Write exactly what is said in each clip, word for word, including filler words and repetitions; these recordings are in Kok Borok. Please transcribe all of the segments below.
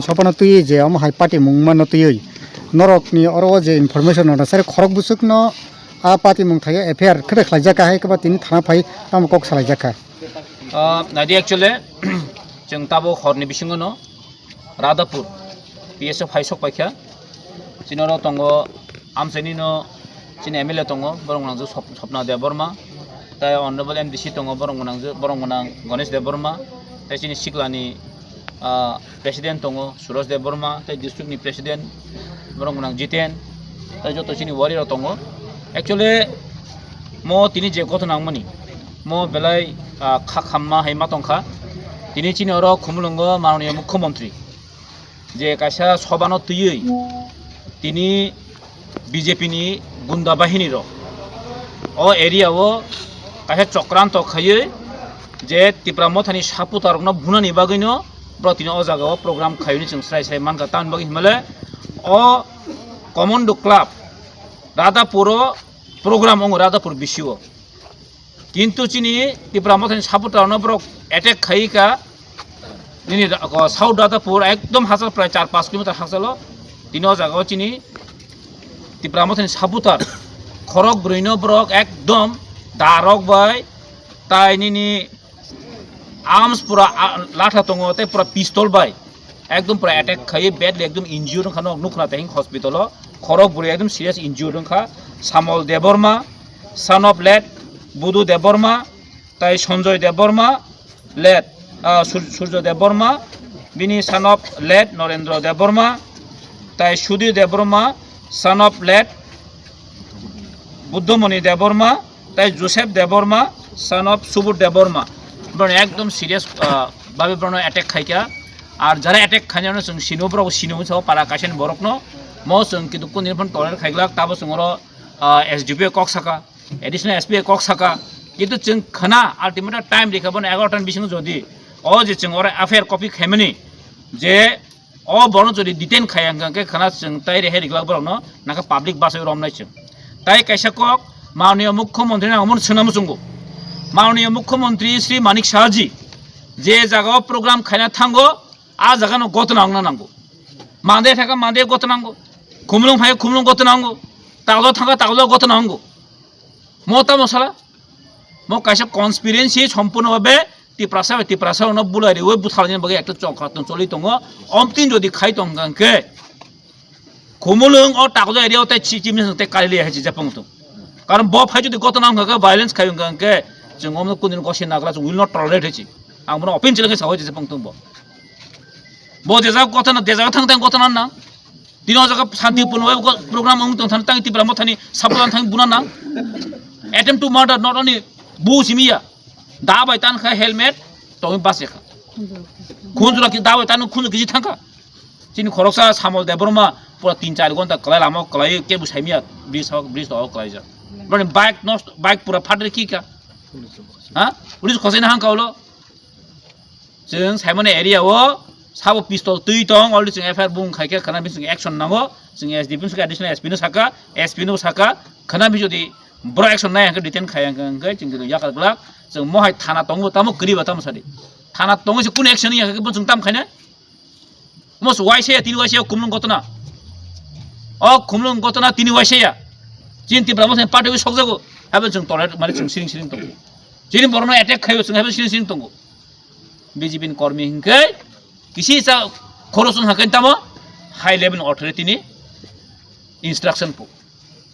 Sopano twi je omo hai party mung mano twi norok ni oro je information no sari khorok busuk no a party mung thai F I R khede khlai jak hai kaba tini thana phai tamo kok salai jak kha. Ah, nadi actually, chwng tabo horni bisingo no Radhapur P S O phai sok paikha. Chini oro tongo amchaini no chini M L A tongo, borok nangju Sop-, Sopna Debbarma, tai Honorable M D C tongo, borok nangju, borok nang Ganesh Debbarma, tai chini siklani, ah, President tongo Suraj Debbarma, tai district ni President borok nang Jiten, tai joto chini wari rok tongo. Actually, mo tini je gotho nangmani, mo belai, ah, kha khamma hai ma tongkha. Tini chini oro Khumulwngo mananiya Mukhyamantri je kaisa sobano twiwi tini B J P ni gunda bahini rok o area o kaisa chokranto khaiwi je Tipra Mothani supporter rokno bunani bagwino borok tini o jaga o program khaiwi chwng srai srai mankha. Tamni bagwi hinmale o Commando Club Radhapur o program wngo Radhapur B C O. Kintu chini Tipra Mothani supporter no borok attack khai ka. Nini ra-, ko South Radhapur ekdom hachal prai char panch kilometer hachalo. Tini o jaga o chini Tipra Mothani supporter khorok brwi no borok ekdom darok bai tai nini arms pura, a, latha tongo tei pura pistol bai ekdom pura attack khai badly ekdom injured wngkha nok nukna tei hospital o. Khorok brwi ekdom serious injured wngkha. Samol Debbarma, son of late Budu Debbarma, tai Sanjoy Debbarma, late, ah, Sur-, Surjo Debbarma, bini son of late Norendra Debbarma, tai Sudhir Debbarma, son of late Buddhamoni Debbarma, tai Joseph Debbarma, son of Subodh Debbarma. Borok ekdom serious, ah, babe borok attack khaikha. Ar jara attack khainano chwng sino, borok sino sa para kaisen borokno. Mo chwng kintu kuni phone tolerate khaiglak, tabo chwng oro, ah, S D P kok saka. Additional S P kok saka, kintu chwng khna ultimate time rikha bono egarota ni bisingo jodi o je chwng oro F I R copy khaimani je o bono jodi detain khaya hwnkha khe khna chwng tai rehai riklak borokno nakha public bachai romnai chwng. Tai kaisa kok mananiya Mukhyamantri nang omono swnam chwngo. Mananiya Mukhyamantri Shri Manik Saha ji je jaga o program khaina thango a jaga no gotna wngna nango. Mande thaka mande gotna nango. Khumulwng phai khumulwng gotna nango. Taglo thaka taglo gotna nango. Mo tamo sala? Mo kaisa conspiracy sompurno bhabe Tiprasa bai Tiprasa no bulai riwi buthalani bagwi ekta chokra tong choli tongo. Omtin jodi khai tong hwnkha khe Khumulwng o Takjak area o tei chi chimni tei kali liya hai chi japang tong. Karon bo phai jodi gotona wngkha khe violence khai wngkha khe chwng omno kundin gosi nagra chwng will not tolerate hai chi. Ang bono open chili khe sawi chi japang tong bo. Bo jesa gotona, jesa thang thang gotona na. Tini o jaga shanti purno program wng tong thang tang Tipra Mothani sapulan thang buna na. Attempt to murder not only bu simiya. Da bai tan kha helmet tongwi bas kha. Khunjura ki da bai tan khunju kiji thang kha. Chini khoroksa Samol Debbarma pura tin char gonta kwlai lama kwlai kebo saimya bridge hok bridge to kwlai jak. Bani bike nosto bike pura phatri ki ka. Ha? Police khosai na hang kaulo. Chwng saimani area o sabo pistol twi tong already chwng F I R bung khai khe khana bising action nango. Chwng S D P no saka additional S P no saka S P no saka khana bi jodi bro action nai hang khe detain khai hang khe chwng yakar glak. Chwng mohai thana tongo tamo kwriba tamo sadi. Thana tongo se kun action ya khe bo chwng tam khaina. Mos waisaya tini waisaya khumlung gotona. O khumlung gotona tini waisaya. Chini Tipra Motha ni party wi sokjago. Habo chwng tolerate mani chwng siring siring tongo. Chini borokno attack khaio chwng habo siring siring tongo. B J P ni kormi hinkhe kisi sa khorosong hakai tamo high level authority ni instruction po.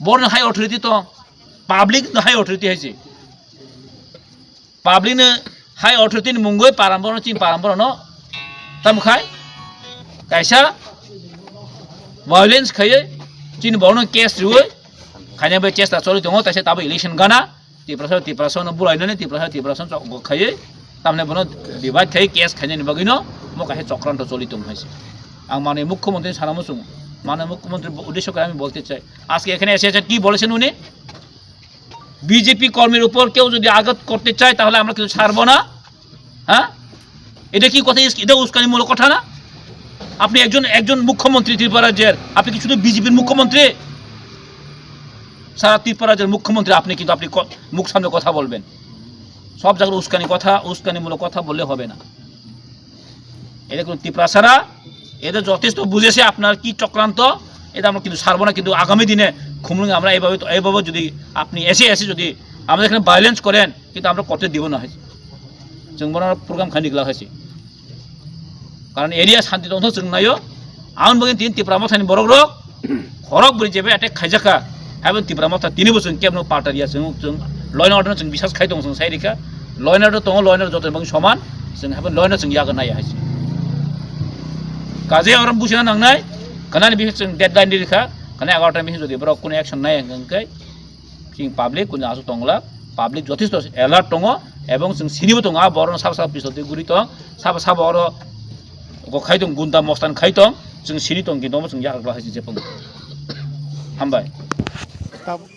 Borno high authority to public no high authority haise. Public no hai authority ni mungwi paramboro chini paramboro no tamo khai kaisa violence khaiwi chini borok no case riwi khaina bai chesta choli tongo taisa tabo election gana Tiprasa Tiprasa no bulai nani Tiprasa Tiprasa chok khaiwi tamne bono divide khai case khaina ni bagwi no mo kaisa chokranto choli tong hai se. Ang mane mukhyamantri sana muchung mane mukhyamantri uddesho kore ami bolte chai ajke ekhane ese ese ki bolechen uni BJP কর্মীর উপর কেউ যদি আঘাত করতে চায় তাহলে আমরা কিছু ছাড়বো না। হ্যাঁ, এটা কি কথা? এটা উস্কানিমূলক কথা না? আপনি একজন একজন মুখ্যমন্ত্রী ত্রিপুরা রাজ্যের, আপনি কি শুধু বিজেপির মুখ্যমন্ত্রী? সারা ত্রিপুরা রাজ্যের মুখ্যমন্ত্রী আপনি, কিন্তু আপনি ক- মুখ সামনে কথা বলবেন। সব জায়গায় উস্কানি কথা, উস্কানিমূলক কথা বললে হবে না। এটা কোনো ত্রিপুরা ছাড়া এদের যথেষ্ট বুঝেছে আপনার কি চক্রান্ত, এটা আমরা কিন্তু ছাড়বো না। কিন্তু আগামী দিনে খুমলুঙে আমরা এইভাবে, এইভাবে যদি আপনি এসে এসে যদি আমাদের এখানে ভায়োলেন্স করেন, কিন্তু আমরা করতে দিব না। Chwng bono program khaini glak hai se. Karon area shanti tongthok chwng naio. Ang bagwi tin Tipra Mothani borok rok khorok bwrwi jebe attack khaijakha. Haibo Tipra Motha tini bo chwng kebno palta riya chwng, chwng law and order chwng bisas khai tong chwng sai rikha. Law and order tongo, law and order joto bang soman. Chwng haibo law and order chwng yago nai hai se. Kaje orom busina nangnai. Kanani bisi chwng deadline di rikha. Kana egaroh ta bisi jodi borok kuno action nai hwnkhe. Chwng public kunu aswk tongla, public jothesto alert tongo, ebong chwng sinibo tongo, a borokno sabo sabo pistol twi guri tong, sabo sabo oro go khai tong, gunda mostan khai tong, chwng sini tong, kintu omo chwng yakhak lahai se jepang. Hambai. Tab-,